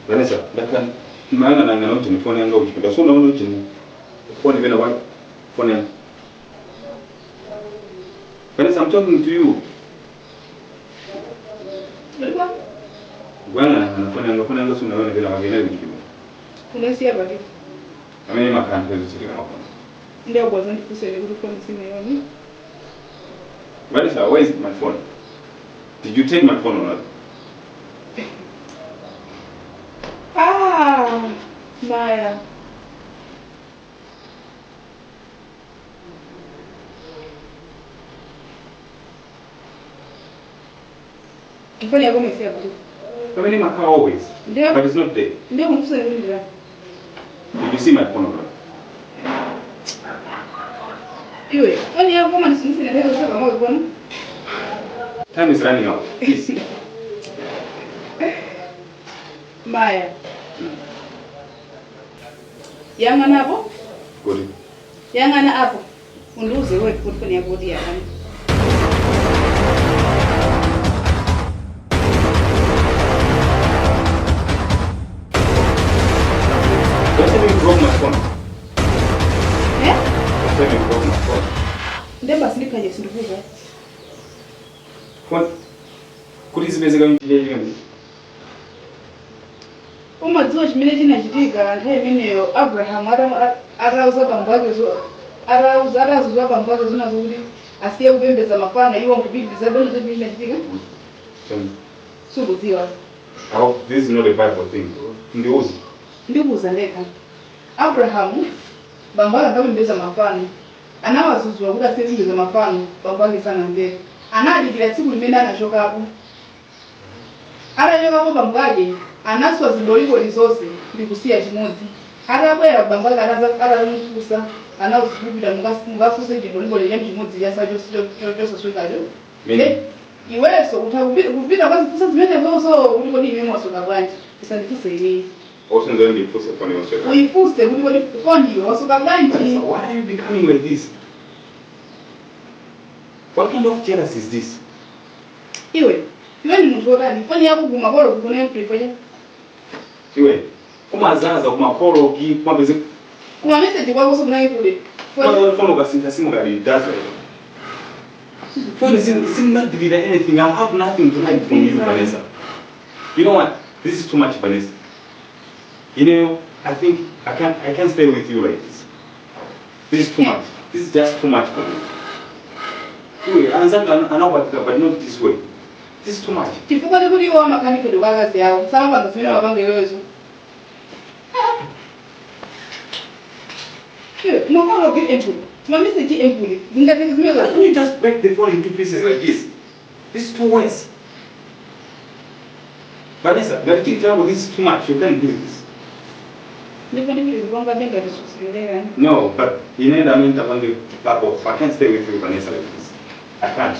Vanessa, ndakhala mayang'anayang'ana kuti foni yanga kuchipinda. So unaona kuti foni pena kwa foni yanga. Vanessa, I'm talking to you. Kuyang'anayang'ana foni yanga sunaona pena kwake inali kuchipinda. Unasiya pati? Amene makhala nthawi mafoni. Ndiyabwaza ndifunsele kuti foni sinayoni. Vanessa, where is my phone? Did you take my phone or not? Ah, Maya. Foni yako umeisiya kuti? Pamene makhala always. Ndiyo. But it's not there. Ndiyo kumfunsele kuti ndira. Did you see my phone or not? Iwe, foni yako koma ndisimusine ndeko saka mwa kuona. Time is running out. Please. Maya. Yang'ana apo? Good. Yang'ana apo. Undiuze wewe kuti foni yako kuti yakani. Don't tell me you broke my phone. Eh? Don't tell me you broke my phone. Ndiye basi ndikhaje sindikuza. Phone. Kuti zipezeka mchije. Umadziwa chimene chinachitika nthawi imeneyo Abrahamu atauza bambo ake atauza atazuzwa bambo ake zina zokuti asiye kupembedza mafano iwo nkupitiriza beno zoti chinachitika. Tell me. Sukudziwa. Oh, this is not a Bible thing. Ndiuze. Ndikuuza ndekha. Abrahamu bambo ake ankapembedza mafano, anawazuzula kuti asiye kupembedza mafano. Bambo ake sanamvere, anadikira tsiku limene anachokapo. Atachokapo bambo ake anaswa ziboliboli zonse ndikusiya chimodzi. Atabwera bambo ake atamufunsa, anawuzipita mukafunse chiboliboli chanu chimodzi chosaswekacho. Mene. Iwenso utha kupita kwazifunsa zimenezozo kuti kodi ine mwasuka bwanji. Usandifunse ineyi. Osenzo ndifunse phone yosweka. Uyifunse kuti kodi foni iwe wasuka bwanji. Vanessa, why are you becoming like this? What kind of jealousy is this? Iwe, iwe ndi munthu wotani? Foni yako kumakolo kukune mtuifonya. Iwe, kumazaza kumakoloki kumapeze. Kuma message kwako sokunayi kule. Kwanza phone ukasintha simu kali does it. Phone sinadilira anything. I have nothing to hide from you, Vanessa. You know what? This is too much, Vanessa. I think I can't stay with you like this. This is too much. This is just too much for me. Iwe, anzanga anakupatika, but not this way. This is too much. Chifukwa chikuti iwo amakhanikidwe kwa akazi awo samapanga zimene mapanga iwezo. Iwe, kumakolo empty, kuma message empty, zingatenge zimene. How can you just break the phone into pieces like this? This is too worse. Vanessa, ngati chili chako, this is too much. You can't do this. Ndipo ndipanga benga tisusilelera. No, but ine ndamene tapange back off. I can't stay with you, Vanessa, like this. I can't.